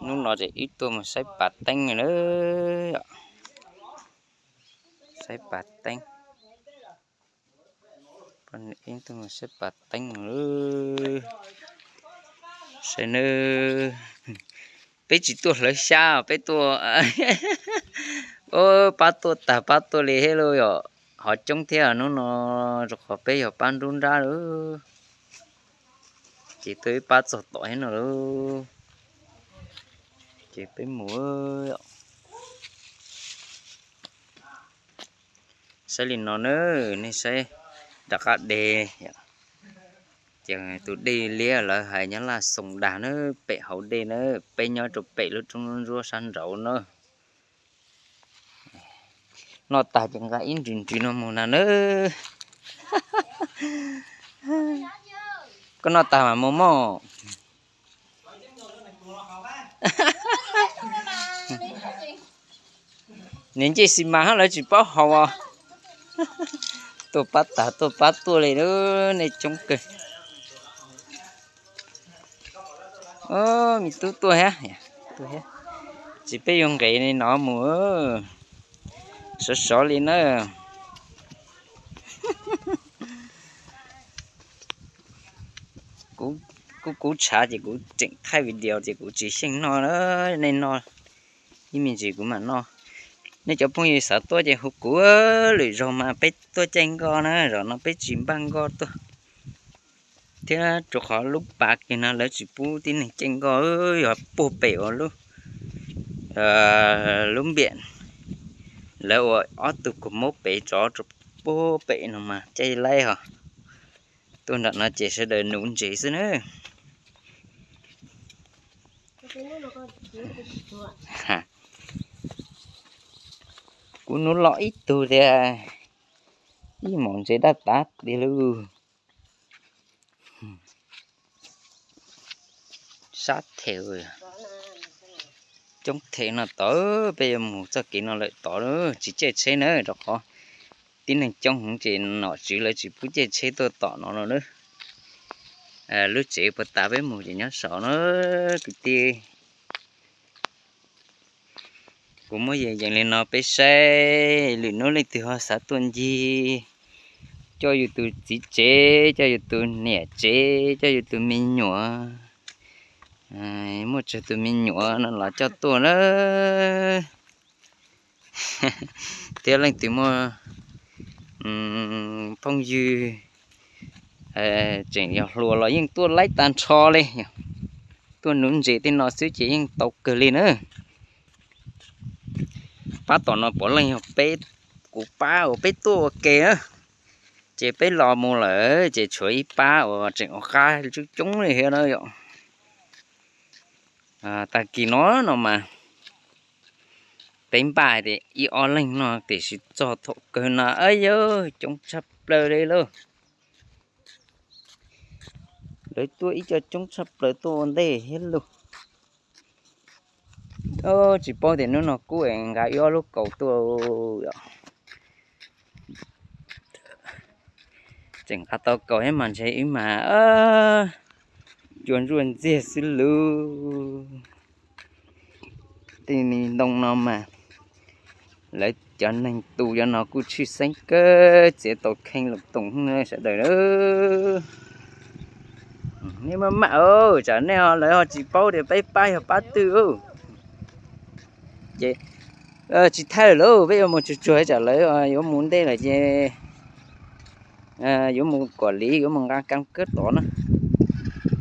Hnub no ces wb tuaj mus saib pas teeb na. Saib pas teeb. Wb tuaj mus saib pas teeb. Saib na, peb tsis tuaj hlawv xyab, peb tuaj pab tuaj tag pab tuaj li thiab lauj yom. Ho coob thiab hnub no, rau qhov peb yog pab nruab nrab lauj. Ces tuaj ib pab txog tom thiab no lauj. Ces peb mus. Saib li no na, nej saib rov qab de. Ces tus dej liab lawv hais nyob Laj Xoo Dag na, pem hauv dej na, peb nyob rau pem lub roob ntsuab sab nraud na. Noj tag ces nqa ib nrws nrws no mus na na. Koj noj tag mas mus mog. Niam ncej xi mas hab lawv tsis paub haus os. Tuaj pab tag tuaj pab tuaj li, nej coob kawg. Me tub tuaj thiab, tsis peb yuav nqis li no mus, sov sov li na. Kuv kuv tshav ces kuv tseem thaij video ces kuv tsis xyeej noj, nej noj ib me ntsis kuv mam noj. Nej cov phooj ywg xav tuaj ces hu kuv, lwm zaug mas peb tuaj caij nkoj na, zaum no peb tsis npaj nkoj tuaj thiab, rau qhov lub pas kiag no lawv tsis pub tib neeg caij nkoj, yog puag pem ua lub, lub npiam, lawv ua ob tug kaus mub pem tsov rau puag pem no mas caij laib hos. Tuaj nram no ces sawv daws nuv ntses xwb na. Kuv nuv los ib tug tias ib mos ntses daj tav tiag lauj. Sab them, coob them no tod, peb yuav mus txoj kev no lawm tod, tsis caij tsheb na, rau qhov tib neeg coob heev ces nom tswv lawv tsis pub caij tsheb tuaj tom no no na. Lub tsev puag ta peb mus ces nyob saud na kwv tij. Kuv muab yees yees li no peb saib, lwm hnub leej twg ho xav tuaj ncig, coj yus tus txiv tsev, coj yus tus niam tsev, coj yus tus me nyuam, muaj tsawg tus me nyuam no los coj tuaj na. Thiab leej twg muaj phooj ywg tseem yog hluas los yeej tuaj laib tag nrho li. Tuaj nuv ntses tej no xwb ces yeej tau kawg li na. Pab tom no puav leej yog peb, kuv pab uas peb tuaj ua ke na. Ces peb los mus lawm ces tshuav ib pab uas tseem ua qab coob coob li thiab na yom. Tag kis no no mas peb npaj tias ib ob leeg no tiam sis txog thaum kawg no ab yog coob tshaj plaws li lauj. Lawv tuaj ib co coob tshaj plaws tuaj ua ntej thiab lauj. Tsis paub tias hnub no kuj es nqa ib ob lub kaus tuaj. Tseem nqa tau kaus thiab mas ntshe wb mas cua ntsuaj ntxiag xwb lauj. Tej me ntoo no mas lawv cov neeg tu cov no kuj tshwj xeeb kawg, txiav tau kheej los toom sawv daws. Nej maj mam, tsam nej lawv ho tsis paub tias peb pab yog pab twg. Ces tsis thaij lawm, peb yuav mus tsuag tsuag tsam lawv yuav mus ntej lawm ces yuav mus kom liv, yuav mus nqa kab kawb tod na.